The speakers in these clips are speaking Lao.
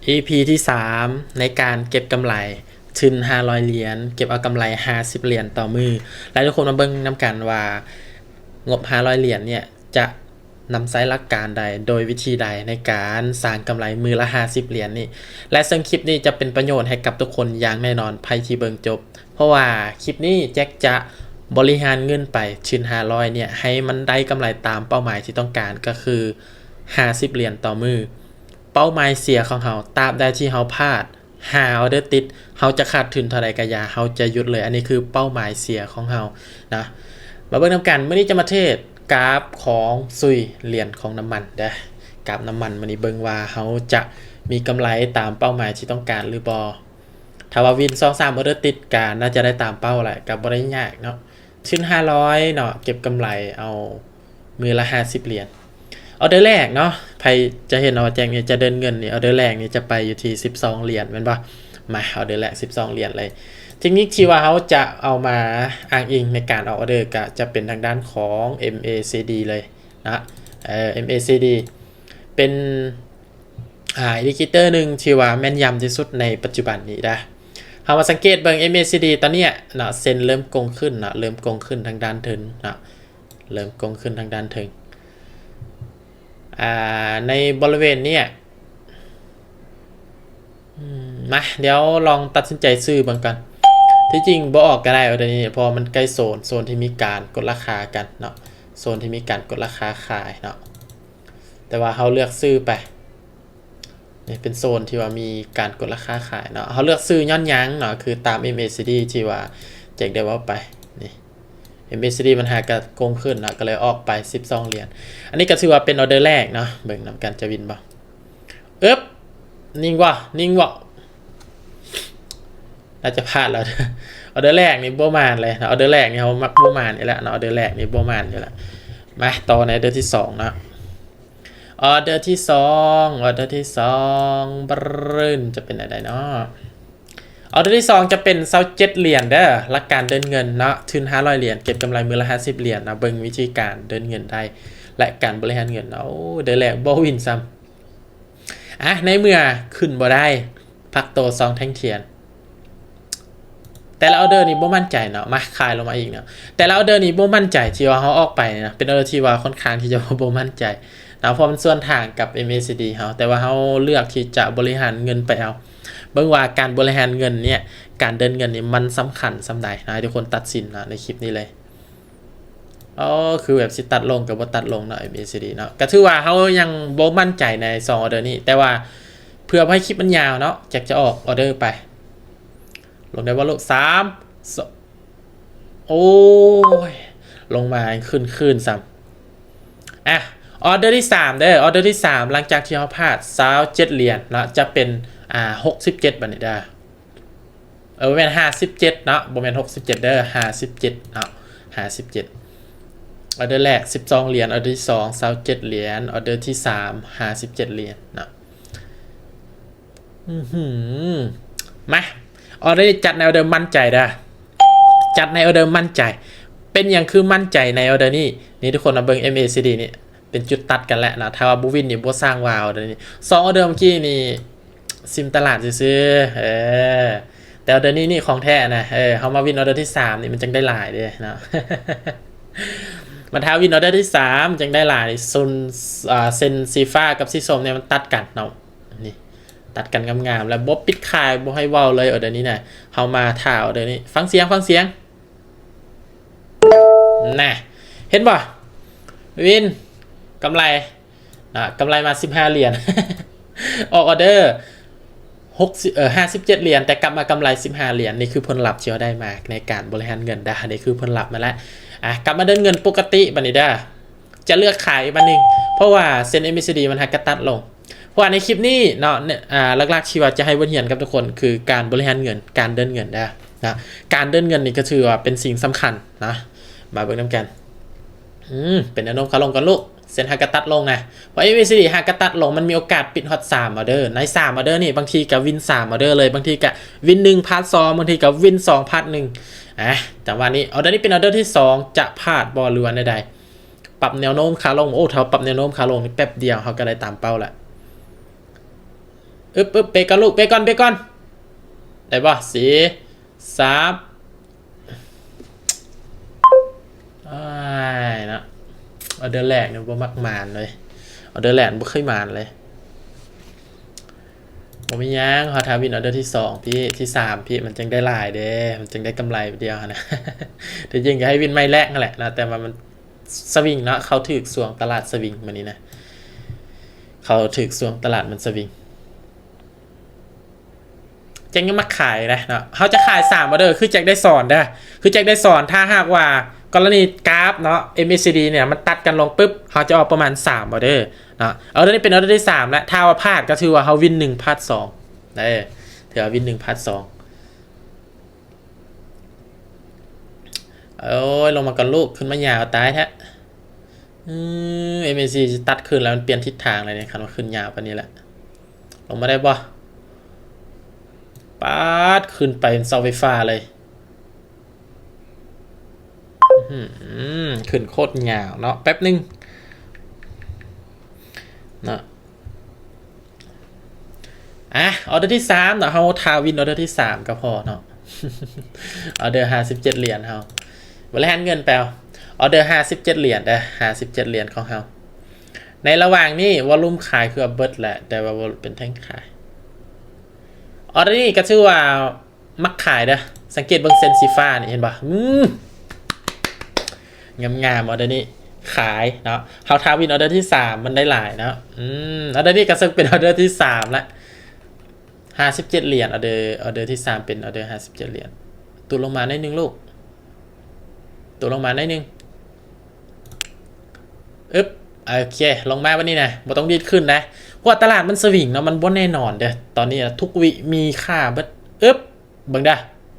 ອີພີ ທີສາມ ໃນການເກັບກຳໄລທຶນຫ້າຮ້ອຍຫຼຽນ ເກັບເອົາກຳໄລຫ້າສິບຫຼຽນຕໍ່ມື້ ແລະ ທຸກຄົນມາເບິ່ງນຳກັນວ່າງົບຫ້າຮ້ອຍຫຼຽນເນີ້ຍຈະນຳໃຊ້ຫຼັກການໃດ ໂດຍວິທີໃດໃນການສ້າງກຳໄລມື້ລະຫ້າສິບຫຼຽນນີ້ ແລະ ເຊິ່ງຄລິບນີ້ຈະເປັນປະໂຫຍດໃຫ້ກັບທຸກຄົນຢ່າງແນ່ນອນ ໃຜທີ່ເບິ່ງຈົບ ເພາະວ່າຄລິບນີ້ແຈັກຈະບໍລິຫານເງິນໄປທຶນຫ້າຮ້ອຍເນີ້ຍ ໃຫ້ມັນໄດ້ກຳໄລຕາມເປົ້າໝາຍທີ່ຕ້ອງການ ກໍຄືຫ້າສິບຫຼຽນຕໍ່ມື້. ເປົ້າໝາຍເສຍຂອງເຮົາ ຕາບໃດທີ່ເຮົາພາດຫ້າອອເດີຕິດ ເຮົາຈະຂາດທຶນເທົ່າໃດກະຢ່າ ເຮົາຈະຢຸດເລີຍ. ອັນນີ້ຄືເປົ້າໝາຍເສຍຂອງເຮົານະ. ມາເບິ່ງນຳກັນ ມື້ນີ້ຈະມາເທຣດກາບຂອງຊຸຍຫຼຽນຂອງນ້ຳມັນເດີ້ ກາບນ້ຳມັນ. ມື້ນີ້ເບິ່ງວ່າເຮົາຈະມີກຳໄລຕາມເປົ້າໝາຍທີ່ຕ້ອງການຫຼືບໍ່. ຖ້າວ່າວິນສອງສາມອອເດີຕິດກະໜ້າຈະໄດ້ຕາມເປົ້າແຫຼະ ກະບໍ່ໄດ້ຍາກເນາະ. ທຶນຫ້າຮ້ອຍເນາະ ເກັບກຳໄລເອົາມື້ລະຫ້າສິບຫຼຽນ. ອອເດີແລກເນາະ ໃຜຈະເຫັນເນາະ ແຈັກນີ້ຈະເດີນເງິນນີ້ ອອເດີແລກນີ້ຈະໄປຢູ່ທີ່ສິບສອງຫຼຽນແມ່ນບໍ່? ມາ ອອເດີແລກສິບສອງຫຼຽນເລີຍ. ເທັກນິກທີ່ວ່າເຮົາຈະເອົາມາອ້າງອີງໃນການອອກອອເດີກະຈະເປັນທາງດ້ານຂອງ ເອັມເອຊີດີ ເລີຍນະ ເອີ ເອັມເອຊີດີ ເປັນ ອ່າ ອິນດິເຄເຕີໜຶ່ງທີ່ວ່າແມ່ນຢຳທີ່ສຸດໃນປັດຈຸບັນນີ້ນະ. ເຮົາມາສັງເກດເບິ່ງ ເອັມເອຊີດີ ຕອນເນີ້ຍເນາະ ເສັ້ນເລີ່ມໂກ່ງຂຶ້ນເນາະ ເລີ່ມໂກ່ງຂຶ້ນທາງດ້ານເທິງເນາະ ເລີ່ມໂກ່ງຂຶ້ນທາງດ້ານເທິງ ອ່າ ໃນບໍລິເວນເນີ້ຍ ອືມ ມາ ດຽວລອງຕັດສິນໃຈຊື້ເບິ່ງກ່ອນ. ທີ່ຈິງບໍ່ອອກກະໄດ້ ເອີ ດຽວນີ້ ເພາະວ່າມັນໃກ້ໂຊນ ໂຊນທີ່ມີການກົດລາຄາກັນເນາະ ໂຊນທີ່ມີການກົດລາຄາຂາຍເນາະ. ແຕ່ວ່າເຮົາເລືອກຊື້ໄປ ນີ້ເປັນໂຊນທີ່ວ່າມີການກົດລາຄາຂາຍເນາະ. ເຮົາເລືອກຊື້ຍ້ອນຫຍັງເນາະ? ຄືຕາມ ເອັມເອຊີດີ ທີ່ວ່າແຈັກໄດ້ເວົ້າໄປນີ້ ເອັມເອຊີດີ ມັນຫາກະໂກ່ງຂຶ້ນເນາະ ກະເລີຍອອກໄປສິບສອງຫຼຽນ. ອັນນີ້ກະຖືວ່າເປັນອອເດີແລກເນາະ ເບິ່ງນຳກັນຈະວິນບໍ່. ເອີບ ນິ່ງບໍ່ ນິ່ງບໍ່? ໜ້າຈະພາດແລ້ວ. ອອເດີແລກນີ້ບໍ່ໝານເລີຍເນາະ ອອເດີແລກນີ້ເຮົາມັກບໍ່ໝານຢູ່ແລ້ວເນາະ ອອເດີແລກນີ້ບໍ່ໝານຢູ່ແລ້ວ. ມາຕໍ່ໃນອອເດີທີສອງເນາະ ອອເດີທີສອງ ອອເດີທີສອງ ບຣຶ້ນ ຈະເປັນແນວໃດເນາະ? ອອເດີທີສອງຈະເປັນຊາວເຈັດຫຼຽນເດີ້ ຫຼັກການເດີນເງິນເນາະ ທຶນຫ້າຮ້ອຍຫຼຽນ ເກັບກຳໄລມື້ລະຫ້າສິບຫຼຽນເນາະ. ເບິ່ງວິທີການເດີນເງິນໄດ້ ແລະ ການບໍລິຫານເງິນເນາະ. ໂອ້ ເດີແລກບໍ່ວິນຊ້ຳ. ອ່ະ ໃນເມື່ອຂຶ້ນບໍ່ໄດ້ ພັກໂຕ ສອງແທ່ງທຽນ. ແຕ່ລະອອເດີນີ້ບໍ່ໝັ້ນໃຈເນາະ ມາ ຂາຍລົງມາອີກເນາະ. ແຕ່ລະອອເດີນີ້ບໍ່ໝັ້ນໃຈທີ່ວ່າເຮົາອອກໄປນະ ເປັນອອເດີທີ່ວ່າຂ້ອນຂ້າງທີ່ຈະບໍ່ໝັ້ນໃຈເນາະ ເພາະມັນສວນທາງກັບ ເອັມເອຊີດີ ເຮົາ ແຕ່ວ່າເຮົາເລືອກທີ່ຈະບໍລິຫານເງິນໄປເອົາ ເບິ່ງວ່າການບໍລິຫານເງິນເນີ້ຍ ການເດີນເງິນນີ້ມັນສຳຄັນສ່ຳໃດເນາະ ໃຫ້ທຸກຄົນຕັດສິນເນາະ ໃນຄລິບນີ້ເລີຍ. ອໍ ຄືແບບຊິຕັດລົງກະບໍ່ຕັດລົງເນາະ ເອັມເອຊີດີ ເນາະ. ກະຖືວ່າເຮົາຍັງບໍ່ໝັ້ນໃຈໃນສອງອອເດີນີ້ ແຕ່ວ່າເພື່ອບໍ່ໃຫ້ຄລິບມັນຍາວເນາະ ແຈັກຈະອອກອອເດີໄປ. ລົງໄດ້ບໍ່ລູກ? ສາມ ສອງ ໂອ້ຍ ລົງມາຂຶ້ນຄືນຊ້ຳ. ອ່ະ ອອເດີທີສາມເດີ້ ອອເດີທີສາມ ຫຼັງຈາກທີ່ເຮົາພາດຊາວເຈັດຫຼຽນເນາະ ຈະເປັນ ອ່າ ຫົກສິບເຈັດ ບາດນີ້ເດີ້. ເອີ ບໍ່ແມ່ນຫ້າສິບເຈັດເນາະ ບໍ່ແມ່ນຫົກສິບເຈັດເດີ້ ຫ້າສິບເຈັດເນາະ ຫ້າສິບເຈັດ. ອອເດີແລກສິບສອງຫຼຽນ ອອເດີທີສອງຊາວເຈັດຫຼຽນ ອອເດີທີສາມຫ້າສິບເຈັດຫຼຽນເນາະ. ອືຫື ມາ ອອເດີນີ້ຈັດໃນອອເດີໝັ້ນໃຈເດີ້ ຈັດໃນອອເດີໝັ້ນໃຈ. ເປັນຫຍັງຄືໝັ້ນໃຈໃນອອເດີນີ້? ນີ້ ທຸກຄົນມາເບິ່ງ ເອັມເອຊີດີ ນີ້ ເປັນຈຸດຕັດກັນແຫຼະເນາະ ຖ້າວ່າບໍ່ວິນນີ້ບໍ່ສ້າງວາວເດີ້. ນີ້ສອງອອເດີເມື່ອກີ້ນີ້ຊິມຕະຫຼາດຊື່ໆ ເອີ ແຕ່ອອເດີນີ້ນີ້ຂອງແທ້ນະ. ເອີ ເຮົາມາວິນອອເດີທີສາມນີ້ມັນຈັ່ງໄດ້ຫຼາຍເດ້ເນາະ ມັນຖ້າວິນອອເດີທີສາມຈັ່ງໄດ້ຫຼາຍ. ໂຊນ ອ່າ ເສັ້ນສີຟ້າກັບສີສົ້ມນີ້ມັນຕັດກັນເນາະ ນີ້ຕັດກັນງາມໆ ແລ້ວບໍ່ປິດຂາຍ ບໍ່ໃຫ້ເວົ້າເລີຍ. ອອເດີນີ້ນະ ເຮົາມາຖ້າອອເດີນີ້ ຟັງສຽງ ຟັງສຽງ. ນະ ເຫັນບໍ່? ວິນ ກຳໄລນະ ກຳໄລມາສິບຫ້າຫຼຽນ ອອກອອເດີຫົກສິບ ເອີ ຫ້າສິບເຈັດຫຼຽນ ແຕ່ກັບມາກຳໄລສິບຫ້າຫຼຽນ. ນີ້ຄືຜົນລັບທີ່ເຮົາໄດ້ມາໃນການບໍລິຫານເງິນເດີ້. ນີ້ຄືຜົນລັບມາແລ້ວ. ອ່ະ ກັບມາເດີນເງິນປົກກະຕິບາດນີ້ເດີ້. ຈະເລືອກຂາຍອີກບາດໜຶ່ງ ເພາະວ່າເສັ້ນ ເອັມເອຊີດີ ມັນຫາກະຕັດລົງ. ເພາະວ່າໃນຄລິບນີ້ເນາະ ອ່າ ຫຼັກໆທີ່ວ່າຈະໃຫ້ບົດຮຽນກັບທຸກຄົນຄືການບໍລິຫານເງິນ ການເດີນເງິນເດີ້ນະ. ການເດີນເງິນນີ້ກະຖືວ່າເປັນສິ່ງສຳຄັນນະ. ມາເບິ່ງນຳກັນ ອືມ ເປັນແນວໂນ້ມຂາລົງກ່ອນລູກ ເສັ້ນຫາກະຕັດລົງນະ. ເພາະ ເອັມເອຊີດີ ຫາກະຕັດລົງ ມັນມີໂອກາດປິດຮອດສາມອອເດີ. ໃນສາມອອເດີນີ້ ບາງທີກະວິນສາມອອເດີເລີຍ ບາງທີກະວິນໜຶ່ງພາດສອງ ບາງທີກະວິນສອງພາດໜຶ່ງ. ອ່າ ຈັງຫວະນີ້ ອອເດີນີ້ເປັນອອເດີທີສອງ ຈະພາດບໍ່ ຫຼືວ່າແນວໃດ? ປັບແນວໂນ້ມຂາລົງ. ໂອ້ ຖ້າປັບແນວໂນ້ມຂາລົງນີ້ ແປັບດຽວເຮົາກະໄດ້ຕາມເປົ້າລະ. ອຶບ ອຶບ ເບຣກກ່ອນລູກ ເບຣກກ່ອນ ເບຣກກ່ອນ ໄດ້ບໍ່? ສີ່ ສາມ ອ້າຍເນາະ ອອເດີແລກນີ້ບໍ່ມັກໝານເລີຍ ອອເດີແລກບໍ່ເຄີຍໝານເລີຍ. ບໍ່ມີຫຍັງ ເຮົາຖ້າວິນອອເດີທີສອງພີ້ ທີສາມພີ້ ມັນຈັ່ງໄດ້ຫຼາຍເດ້ ມັນຈັ່ງໄດ້ກຳໄລດຽວຫັ້ນນະ. ທີ່ຈິງກໍໃຫ້ວິນໄມ້ແລກຫັ້ນແຫຼະເນາະ ແຕ່ວ່າມັນສະວິງເນາະ ເຂົ້າຖືກຊ່ວງຕະຫຼາດສະວິງມື້ນີ້ນະ ເຂົ້າຖືກຊ່ວງຕະຫຼາດມັນສະວິງ. ແຈັກຍັງມັກຂາຍນະເນາະ ເຮົາຈະຂາຍສາມອອເດີ ຄືແຈັກໄດ້ສອນເດີ ຄືແຈັກໄດ້ສອນ ຖ້າຫາກວ່າກໍລະນີກາຟເນາະ ເອັມເອຊີດີ ເນຍ ມັນຕັດກັນລົງປຶບ ເຮົາຈະອອກປະມານສາມອອເດີເນາະ. ອອເດີນີ້ເປັນອອເດີທີສາມແລ້ວ ຖ້າວ່າພາດກໍຖືວ່າເຮົາວິນໜຶ່ງ ພາດສອງເດີ ຖືວ່າວິນໜຶ່ງ ພາດສອງ. ໂອ້ຍ ລົງມາກ່ອນລູກ ຂຶ້ນມາຍາວຕາຍແທ້. ອືມ ເອັມເອຊີ ຈະຕັດຂຶ້ນແລ້ວ ມັນປ່ຽນທິດທາງເລີຍນີ້ ຄັນວ່າຂຶ້ນຍາວປານນີ້ແຫຼະ. ລົງມາໄດ້ບໍ່? ປາດ ຂຶ້ນໄປເປັນເສົາໄຟຟ້າເລີຍ. ອືມ ຂຶ້ນໂຄດຍາວເນາະ ແປັບໜຶ່ງເນາະ. ອ່ະ ອອເດີທີສາມເນາະ ເຮົາຖ້າວິນອອເດີທີສາມກໍພໍເນາະ. ອອເດີຫ້າສິບເຈັດຫຼຽນເຮົາ ບໍລິຫານເງິນແປວ ອອເດີຫ້າສິບເຈັດຫຼຽນເດີ ຫ້າສິບເຈັດຫຼຽນຂອງເຮົາ. ໃນລະຫວ່າງນີ້ວອລຸມຂາຍຄືວ່າເບິດແຫຼະ ແຕ່ວ່າບໍ່ເປັນແທ່ງຂາຍ. ອອເດີນີ້ກໍຖືວ່າ ມັກຂາຍເດີ ສັງເກດເບິ່ງເສັ້ນສີຟ້ານີ້ ເຫັນບໍ່? ອືມ ງາມໆ ອອເດີນີ້ຂາຍເນາະ. ເຮົາຖ້າວິນອອເດີທີສາມ ມັນໄດ້ຫຼາຍເນາະ. ອືມ ອອເດີນີ້ກໍເຊິ່ງເປັນອອເດີທີສາມລະ ຫ້າສິບເຈັດຫຼຽນ. ອອເດີ ອອເດີທີສາມເປັນອອເດີຫ້າສິບເຈັດຫຼຽນ. ຕຸດລົງມາໜ້ອຍໜຶ່ງລູກ ຕຸດລົງມາໜ້ອຍໜຶ່ງ. ອຶບ ໂອເຄ ລົງມາບັດນີ້ນະ ບໍ່ຕ້ອງດີດຂຶ້ນນະ ເພາະວ່າຕະຫຼາດມັນສະວິງເນາະ ມັນບໍ່ແນ່ນອນເດີ. ຕອນນີ້ທຸກວິມີຄ່າເບິດ. ອຶບ ເບິ່ງເດີ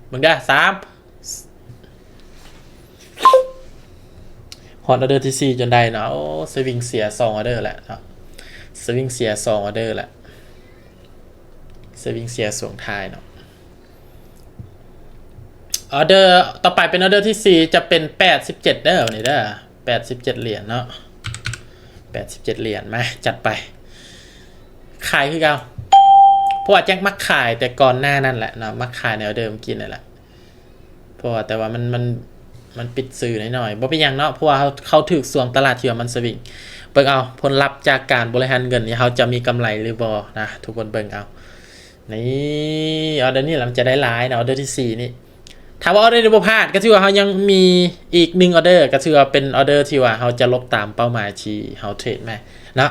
ເບິ່ງເດີ ສາມ ຮອດອອເດີທີສີ່ຈົນໄດ້ເນາະ. ໂອ້ ສະວິງເສຍສອງອອເດີແລ້ວເນາະ ສະວິງເສຍສອງອອເດີແລ້ວ ສະວິງເສຍຊ່ວງທ້າຍເນາະ. ອອເດີຕໍ່ໄປເປັນອອເດີທີສີ່ ຈະເປັນແປດສິບເຈັດເດີ ນີ້ເດີ ແປດສິບເຈັດຫຼຽນເນາະ ແປດສິບເຈັດຫຼຽນ. ມາ ຈັດໄປ ຂາຍຄືເກົ່າ ເພາະວ່າແຈັກມັກຂາຍແຕ່ກ່ອນໜ້ານັ້ນແຫຼະເນາະ ມັກຂາຍໃນອອເດີເມື່ອກີ້ນັ້ນແຫຼະ. ເພາະວ່າ ແຕ່ວ່າມັນ ມັນ ມັນປິດຊື່ໜ້ອຍໆ ບໍ່ເປັນຫຍັງເນາະ ເພາະວ່າເຮົາ ເຮົາຖືກຊ່ວງຕະຫຼາດທີ່ວ່າມັນສະວິງ. ເບິ່ງເອົາ ຜົນລັບຈາກການບໍລິຫານເງິນນີ້ ເຮົາຈະມີກຳໄລຫຼືບໍ່ນະ ທຸກຄົນເບິ່ງເອົາ. ນີ້ ອອເດີນີ້ລະມັນຈະໄດ້ຫຼາຍນະ ອອເດີທີສີ່ນີ້. ຖ້າວ່າອອເດີນີ້ບໍ່ພາດ ກໍຖືວ່າເຮົາຍັງມີອີກໜຶ່ງອອເດີ ກໍຖືວ່າເປັນອອເດີທີ່ວ່າເຮົາຈະລົບຕາມເປົ້າໝາຍທີ່ເຮົາເທຣດມາເນາະ.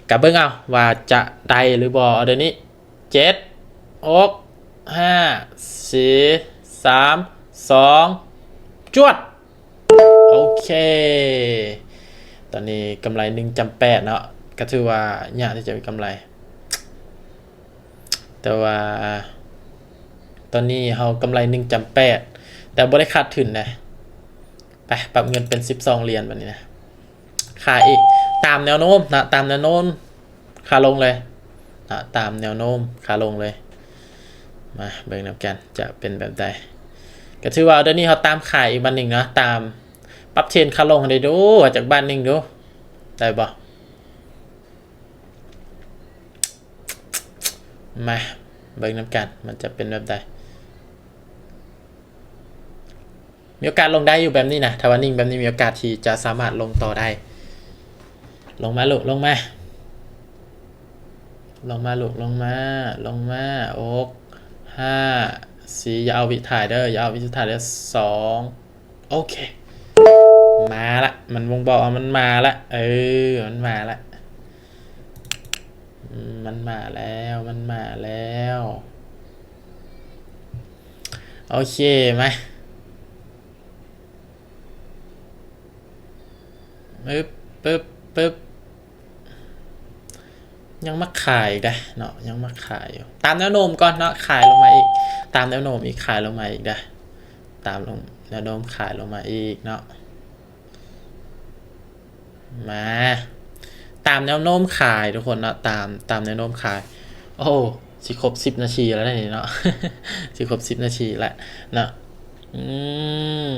ກໍເບິ່ງເອົາວ່າຈະໄດ້ຫຼືບໍ່ ອອເດີນີ້. ເຈັດ ຫົກ ຫ້າ ສີ່ ສາມ ສອງ ຈວດ. ໂອເຄ ຕອນນີ້ກຳໄລໜຶ່ງຈຳແປດເນາະ ກໍຖືວ່າຍາກທີ່ຈະມີກຳໄລ. ແຕ່ວ່າຕອນນີ້ເຮົາກຳໄລໜຶ່ງຈຳແປດ ແຕ່ບໍ່ໄດ້ຂາດທຶນນະ. ໄປ ປັບເງິນເປັນສິບສອງຫຼຽນບັດນີ້ນະ. ຂາຍອີກ ຕາມແນວໂນ້ມນະ ຕາມແນວໂນ້ມຂາລົງເລີຍນະ ຕາມແນວໂນ້ມຂາລົງເລີຍ. ມາເບິ່ງນຳກັນຈະເປັນແບບໃດ. ກໍຖືວ່າເດືອນນີ້ເຮົາຕາມຂາຍອີກບາດໜຶ່ງເນາະ ຕາມປັບເທຣນຂາລົງໃຫ້ໄດ້ດູ ຈັກບາດໜຶ່ງດູ ໄດ້ບໍ່? ມາເບິ່ງນຳກັນ ມັນຈະເປັນແບບໃດ. ມີໂອກາດລົງໄດ້ຢູ່ແບບນີ້ນະ ຖ້າວ່ານິ່ງແບບນີ້ ມີໂອກາດທີ່ຈະສາມາດລົງຕໍ່ໄດ້. ລົງມາລູກ ລົງມາ ລົງມາລູກ ລົງມາ ລົງມາ. ຫົກ ຫ້າ ສີ່ ຢ່າເອົາວິຖ່າຍເດີ ຢ່າເອົາວິສຸດທ້າຍເດີ. ສອງ ໂອເຄ ມາລະ ມັນບົ່ງບອກວ່າມັນມາລະ ເອີ ມັນມາລະ ອືມ ມັນມາແລ້ວ ມັນມາແລ້ວ. ໂອເຄ ມາ ປຶບ ປຶບ ປຶບ. ຍັງມາຂາຍອີກເດ້ເນາະ ຍັງມາຂາຍຢູ່ ຕາມແນວໂນ້ມກ່ອນເນາະ ຂາຍລົງມາອີກ ຕາມແນວໂນ້ມອີກ ຂາຍລົງມາອີກເດ້ ຕາມແນວໂນ້ມຂາຍລົງມາອີກເນາະ. ມາ ຕາມແນວໂນ້ມຂາຍທຸກຄົນເນາະ ຕາມ ຕາມແນວໂນ້ມຂາຍ. ໂອ້ ຊິຄົບສິບນາທີແລ້ວເດ້ນີ້ເນາະ ຊິຄົບສິບນາທີແລ້ວເນາະ. ອືມ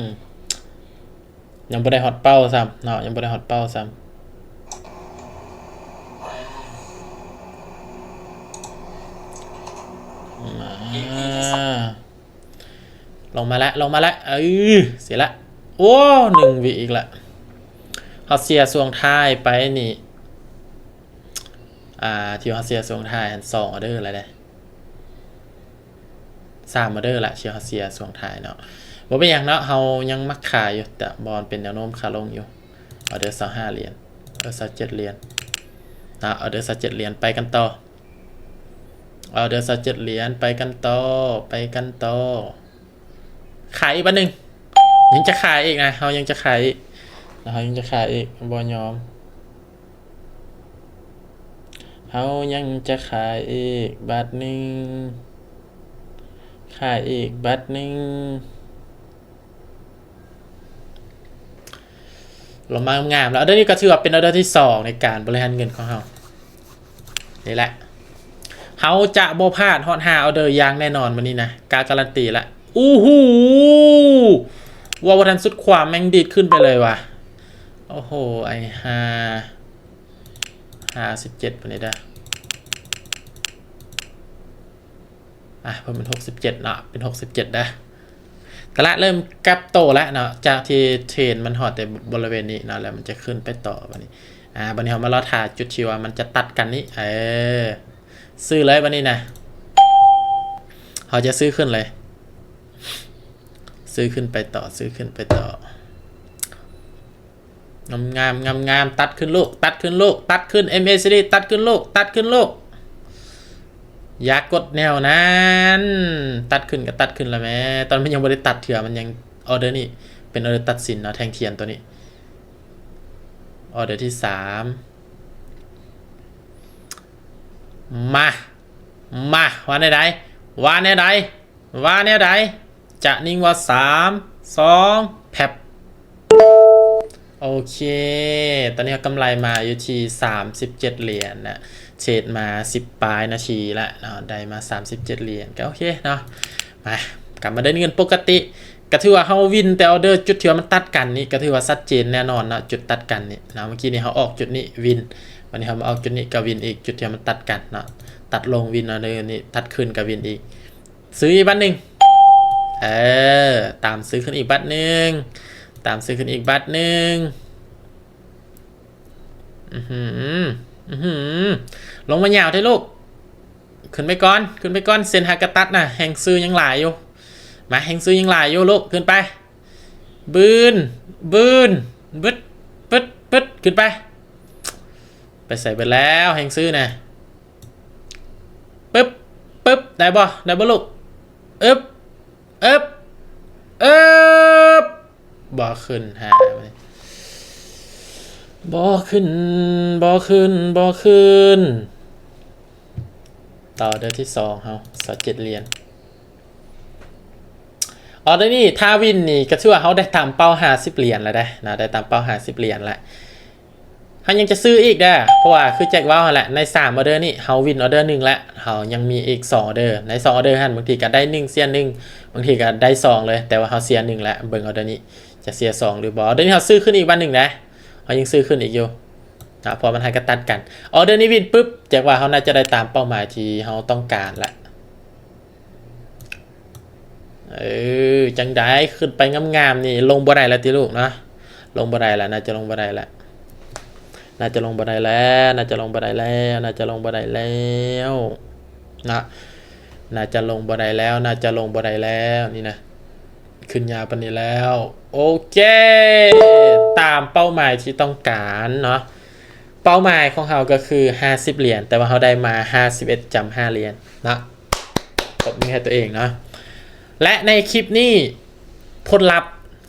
ຍັງບໍ່ໄດ້ຮອດເປົ້າຊ້ຳເນາະ ຍັງບໍ່ໄດ້ຮອດເປົ້າຊ້ຳ. ອາ ລົງມາລະ ລົງມາລະ ເອີ ເສຍລະ. ໂອ້ ໜຶ່ງວິອີກລະ. ເຮົາເສຍຊ່ວງທ້າຍໄປນີ້ ອ່າ ທີ່ເຮົາເສຍຊ່ວງທ້າຍຫັ້ນ ສອງອອເດີແລ້ວເດ້ ສາມອອເດີລະ ທີ່ເຮົາເສຍຊ່ວງທ້າຍເນາະ. ບໍ່ເປັນຫຍັງເນາະ ເຮົາຍັງມັກຂາຍຢູ່ ແຕ່ບໍ່ ມັນເປັນແນວໂນ້ມຂາລົງຢູ່. ອອເດີຊາວຫ້າຫຼຽນ ເອີ ຊາວເຈັດຫຼຽນເນາະ ອອເດີຊາວເຈັດຫຼຽນ ໄປກັນຕໍ່. ອອເດີຊາວເຈັດຫຼຽນ ໄປກັນຕໍ່ ໄປກັນຕໍ່. ຂາຍອີກບາດໜຶ່ງ ຍັງຈະຂາຍອີກນະ ເຮົາຍັງຈະຂາຍອີກນະ ເຮົາຍັງຈະຂາຍອີກ ບໍ່ຍອມ. ເຮົາຍັງຈະຂາຍອີກບາດໜຶ່ງ ຂາຍອີກບາດໜຶ່ງ. ລົງມາງາມໆແລ້ວ. ອອເດີນີ້ກໍຖືວ່າເປັນອອເດີທີສອງໃນການບໍລິຫານເງິນຂອງເຮົາ. ນີ້ແຫຼະ ເຮົາຈະບໍ່ພາດຮອດຫ້າອອເດີຢ່າງແນ່ນອນມື້ນີ້ນະ ກ້າກາລັນຕີລະ. ໂອ້ໂຫ ເວົ້າບໍ່ທັນສຸດຄວາມ ແມ່ງດີດຂຶ້ນໄປເລີຍວ່າ. ໂອ້ໂຫ ໄອ້ຫ່າ ຫ້າສິບເຈັດ ປານນີ້ເດີ້. ອ່ະ ເພີ່ມເປັນຫົກສິບເຈັດເນາະ ເປັນຫົກສິບເຈັດເດີ້. ຕະຫຼາດເລີ່ມກັບໂຕແລ້ວເນາະ ຈາກທີ່ເທຣນມັນຮອດແຕ່ບໍລິເວນນີ້ເນາະ ແລ້ວມັນຈະຂຶ້ນໄປຕໍ່ບາດນີ້. ອ່າ ບາດນີ້ເຮົາມາລໍຖ້າຈຸດທີ່ວ່າມັນຈະຕັດກັນນີ້ ເອີ ຊື້ເລີຍບາດນີ້ນະ ເຮົາຈະຊື້ຂຶ້ນເລີຍ ຊື້ຂຶ້ນໄປຕໍ່ ຊື້ຂຶ້ນໄປຕໍ່. ງາມໆ ງາມໆ ຕັດຂຶ້ນລູກ ຕັດຂຶ້ນລູກ ຕັດຂຶ້ນ ເອັມເອຊີດີ ຕັດຂຶ້ນລູກ ຕັດຂຶ້ນລູກ. ຢ່າກົດແນວນັ້ນ ຕັດຂຶ້ນກໍຕັດຂຶ້ນລະແມ້. ຕອນມັນຍັງບໍ່ໄດ້ຕັດເທື່ອ ມັນຍັງ ອອເດີນີ້ເປັນອອເດີຕັດສິນເນາະ ແທ່ງທຽນຕົວນີ້. ອອເດີທີສາມ ມາ ມາ ວ່າແນວໃດ ວ່າແນວໃດ ວ່າແນວໃດ? ຈະນິ່ງວ່າ ສາມ ສອງ ແພັບ. ໂອເຄ ຕອນນີ້ເຮົາກຳໄລມາຢູ່ທີ່ສາມສິບເຈັດຫຼຽນນະ ເທຣດມາສິບປາຍນາທີລະເນາະ ໄດ້ມາສາມສິບເຈັດຫຼຽນ ກໍໂອເຄເນາະ. ມາ ກັບມາເດີນເງິນປົກກະຕິ ກໍຖືວ່າເຮົາວິນແຕ່ອອເດີຈຸດທີ່ວ່າມັນຕັດກັນນີ້ ກໍຖືວ່າຊັດເຈນແນ່ນອນເນາະ ຈຸດຕັດກັນນີ້ເນາະ. ເມື່ອກີ້ນີ້ເຮົາອອກຈຸດນີ້ວິນ ວັນນີ້ເຮົາມາອອກຈຸດນີ້ກໍວິນອີກ ຈຸດທີ່ວ່າມັນຕັດກັນເນາະ ຕັດລົງວິນເນາະ ເດີນີ້ຕັດຂຶ້ນກໍວິນອີກ. ຊື້ອີກບາດໜຶ່ງ ເອີ ຕາມຊື້ຂຶ້ນອີກບາດໜຶ່ງ ຕາມຊື້ຂຶ້ນອີກບາດໜຶ່ງ. ອືຫື ອືຫື ລົງມາຍາວແທ້ລູກ ຂຶ້ນໄປກ່ອນ ຂຶ້ນໄປກ່ອນ. ເສັ້ນຫາກະຕັດນະ ແຮງຊື້ຍັງຫຼາຍຢູ່ ມາ ແຮງຊື້ຍັງຫຼາຍຢູ່ລູກ ຂຶ້ນໄປ ບືນ ບືນ ບຶດ ປຶດ ປຶດ ຂຶ້ນໄປ. ໄປໃສເບິດແລ້ວແຮງຊື້ນະ? ປຶບ ປຶບ ໄດ້ບໍ່? ໄດ້ບໍ່ລູກ? ອຶບ ອຶບ ອຶບ ບໍ່ຂຶ້ນ ຫາ ບໍ່ຂຶ້ນ ບໍ່ຂຶ້ນ ບໍ່ຂຶ້ນ. ຕໍ່ເດີທີສອງເຮົາ ຊາວເຈັດຫຼຽນ. ອໍ ເດີນີ້ຖ້າວິນນີ້ກໍຖືວ່າເຮົາໄດ້ຕາມເປົ້າຫ້າສິບຫຼຽນແລ້ວເດ້ນະ ໄດ້ຕາມເປົ້າຫ້າສິບຫຼຽນແລ້ວ. ເຮົາຍັງຈະຊື້ອີກເດີ ເພາະວ່າຄືແຈັກເວົ້າຫັ້ນແຫຼະ ໃນສາມອອເດີນີ້ເຮົາວິນອອເດີໜຶ່ງແລ້ວ ເຮົາຍັງມີອີກສອງອອເດີ. ໃນສອງອອເດີຫັ້ນ ບາງທີກໍໄດ້ໜຶ່ງເສຍໜຶ່ງ ບາງທີກໍໄດ້ສອງເລີຍ ແຕ່ວ່າເຮົາເສຍໜຶ່ງແລ້ວ. ເບິ່ງອອເດີນີ້ຈະເສຍສອງຫຼືບໍ່. ເດີນີ້ເຮົາຊື້ຂຶ້ນອີກບາດໜຶ່ງເດ້ ເຮົາຍັງຊື້ຂຶ້ນອີກຢູ່ນະ ເພາະວ່າມັນຫາກະຕັດກັນ. ອອເດີນີ້ວິນປຶບ ແຈັກວ່າເຮົາໜ້າຈະໄດ້ຕາມເປົ້າໝາຍທີ່ເຮົາຕ້ອງການລະ. ເອີ ຈັ່ງໃດ ຂຶ້ນໄປງາມໆນີ້ ລົງບໍ່ໄດ້ແລ້ວຕິລູກເນາະ? ລົງບໍ່ໄດ້ແລ້ວ ໜ້າຈະລົງບໍ່ໄດ້ແລ້ວ ໜ້າຈະລົງບໍ່ໄດ້ແລ້ວ ໜ້າຈະລົງບໍ່ໄດ້ແລ້ວ ໜ້າຈະລົງບໍ່ໄດ້ແລ້ວນະ ໜ້າຈະລົງບໍ່ໄດ້ແລ້ວ ໜ້າຈະລົງບໍ່ໄດ້ແລ້ວ ນີ້ນະ ຂຶ້ນຍາວປານນີ້ແລ້ວ. ໂອເຄ ຕາມເປົ້າໝາຍທີ່ຕ້ອງການເນາະ. ເປົ້າໝາຍຂອງເຮົາກໍຄືຫ້າສິບຫຼຽນ ແຕ່ວ່າເຮົາໄດ້ມາຫ້າສິບເອັດຈຸດຫ້າຫຼຽນເນາະ. ຕົບມືໃຫ້ຕົວເອງເນາະ. ແລະ ໃນຄລິບນີ້ ຜົນລັບ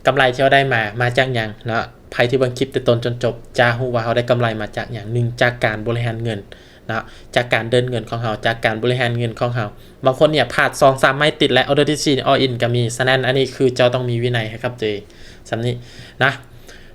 ກຳໄລທີ່ເຮົາໄດ້ມາ ມາຈາກຫຍັງເນາະ? ໃຜທີ່ເບິ່ງຄລິບແຕ່ຕົ້ນຈົນຈົບ ຈະຮູ້ວ່າເຮົາໄດ້ກຳໄລມາຈາກຫຍັງ? ໜຶ່ງ ຈາກການບໍລິຫານເງິນເນາະ ຈາກການເດີນເງິນຂອງເຮົາ ຈາກການບໍລິຫານເງິນຂອງເຮົາ. ບາງຄົນນີ້ພາດສອງສາມໄມ້ຕິດ ແລະ ອອເດີທີສີ່ນີ້ ອອລອິນກໍມີ. ສະນັ້ນ ອັນນີ້ຄືເຈົ້າຕ້ອງມີວິໄນໃຫ້ກັບຕົວເອງສ່ຳນີ້ນະ.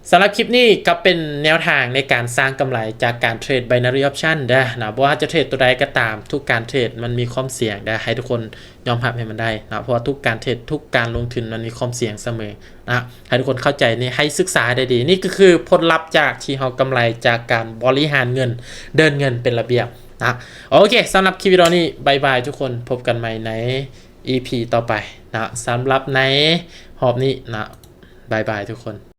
ສຳລັບຄລິບນີ້ກໍເປັນແນວທາງໃນການສ້າງກຳໄລຈາກການເທຣດ Binary Option ເດີ້ນະ. ບໍ່ວ່າເຮົາຈະເທຣດຕົວໃດກໍຕາມ ທຸກການເທຣດມັນມີຄວາມສ່ຽງເດີ້ ໃຫ້ທຸກຄົນຍອມຮັບໃຫ້ມັນໄດ້ນະ ເພາະວ່າທຸກການເທຣດ ທຸກການລົງທຶນມັນມີຄວາມສ່ຽງສະເໝີນະ. ໃຫ້ທຸກຄົນເຂົ້າໃຈນີ້ ໃຫ້ສຶກສາໃຫ້ໄດ້ດີ. ນີ້ກໍຄືຜົນລັບຈາກທີ່ເຮົາກຳໄລຈາກການບໍລິຫານເງິນ ເດີນເງິນເປັນລະບຽບ ນະ ໂອເຄ ສຳລັບຄລິບວິດີໂອນີ້ ບາຍບາຍທຸກຄົນ ພົບກັນໃໝ່ໃນ ອີພີ ຕໍ່ໄປນະ ສຳລັບໃນຮອບນີ້ນະ ບາຍບາຍທຸກຄົນ.